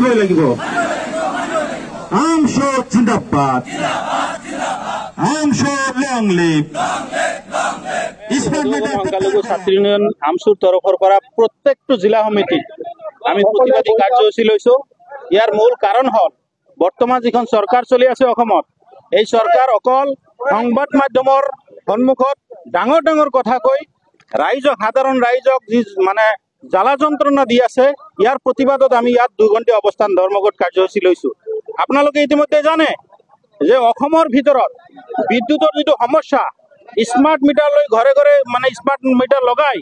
মানিবই লাগিব। আমছু জিন্দাবাদ, AAMSU long live. সদৌ সংখ্যালঘু ছাত্ৰ ইউনিয়ন আমছুৰ তৰফৰ পৰা প্ৰত্যেকটো জিলা সমিতিত আমি প্ৰতিবাদী কাৰ্যসূচী লৈছো। ইয়াৰ মূল কাৰণ হ'ল, বৰ্তমান যিখন চৰকাৰ চলি আছে অসমত, এই চৰকাৰ অকল সংবাদ মাধ্যমৰ সন্মুখত ডাঙৰ ডাঙৰ কথা কৈ ৰাইজক, সাধাৰণ ৰাইজক যি মানে জ্বালা যন্ত্ৰণা দি আছে, ইয়াৰ প্ৰতিবাদত আমি ইয়াত 2 ঘণ্টীয়া অৱস্থান ধৰ্মঘট কাৰ্যসূচী লৈছো। আপোনালোকে ইতিমধ্যে জানে যে অসমৰ ভিতৰত বিদ্যুতৰ যিটো সমস্যা, স্মাৰ্ট মিটাৰ লৈ ঘৰে ঘৰে মানে স্মাৰ্ট মিটাৰ লগাই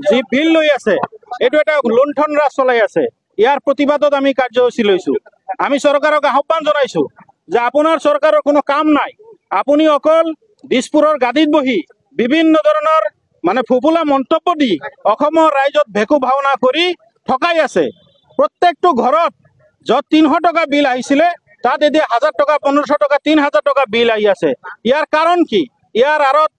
যি বিল লৈ আছে, এইটো এটা লুণ্ঠন ৰাজ চলাই আছে। ইয়াৰ প্ৰতিবাদত আমি কাৰ্যসূচী লৈছো। আমি চৰকাৰক আহ্বান জনাইছো যে আপোনাৰ চৰকাৰৰ কোনো কাম নাই। আপুনি অকল দিছপুৰৰ গাদীত বহি বিভিন্ন ধৰণৰ মানে ফোপোলা মন্তব্য দি অসমৰ ৰাইজত ভেকু ভাওনা কৰি ঠগাই আছে। প্ৰত্যেকটো ঘৰত য'ত 300 টকা বিল আহিছিলে, তাত এতিয়া 1000 টকা, 1500 টকা, 3000 টকা বিল আহি আছে। ইয়াৰ কাৰণ কি? ইয়াৰ আঁৰত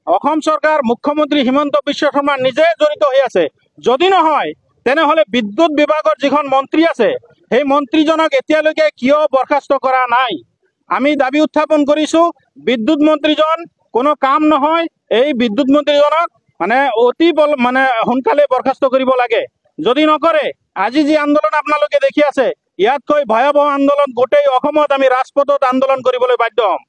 অসম চৰকাৰ, মুখ্যমন্ত্ৰী হিমন্ত বিশ্ব শৰ্মা নিজে জড়িত হৈ আছে। যদি নহয়, তেনেহ'লে বিদ্যুৎ বিভাগৰ যিখন মন্ত্ৰী আছে, সেই মন্ত্ৰীজনক এতিয়ালৈকে কিয় বৰ্খাস্ত কৰা নাই? আমি দাবী উত্থাপন কৰিছো, বিদ্যুৎ মন্ত্ৰীজন কোনো কাম নহয়। এই বিদ্যুৎ মন্ত্ৰীজনক মানে অতি মানে সোনকালে বৰ্খাস্ত কৰিব লাগে। যদি নকৰে, আজি যি আন্দোলন আপোনালোকে দেখি আছে, ইয়াতকৈ ভয়াৱহ আন্দোলন গোটেই অসমত আমি ৰাজপথত আন্দোলন কৰিবলৈ বাধ্য হ'ম।